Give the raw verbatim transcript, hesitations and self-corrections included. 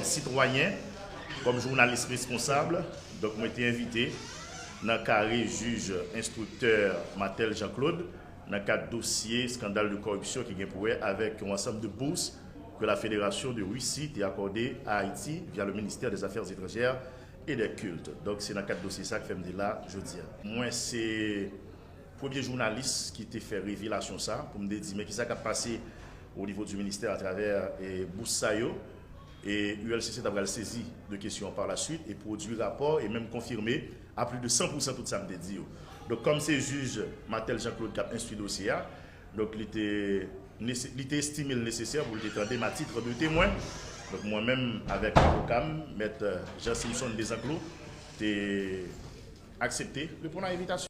Sitwayen, kòm jounalis responsab, donk mwen te envite nan kare jij enstriktè Marthel Jean Claude nan kad dosye skandal de koripsyon ki gen pou wè avèk yon ansanm de bous ke la Fédération de Russie te akòde a Ayiti via le ministère des Affaires étrangères et des cultes. Donk se nan kad dosye sa k fè m te la jodi a. Mwen se premye jounalis ki te fè revelasyon sa pou m te di men kisa k ap pase o nivo di ministè atravè e, bous sa yo. E U L C C ta pral sezi de kesyon par la suite e pwodui rapò e menm konfime a plis de san pou san tout sa m te di yo. Donk kòm se jij Marthel Jean Claude k ap enstwi dosye a, donk li te li te estime l nesesè pou l te tande m a titre de temwen. Donk mwen menm avèk avoka m, mèt Jean Simson Desenclos, te aksepte reponn a envitasyon.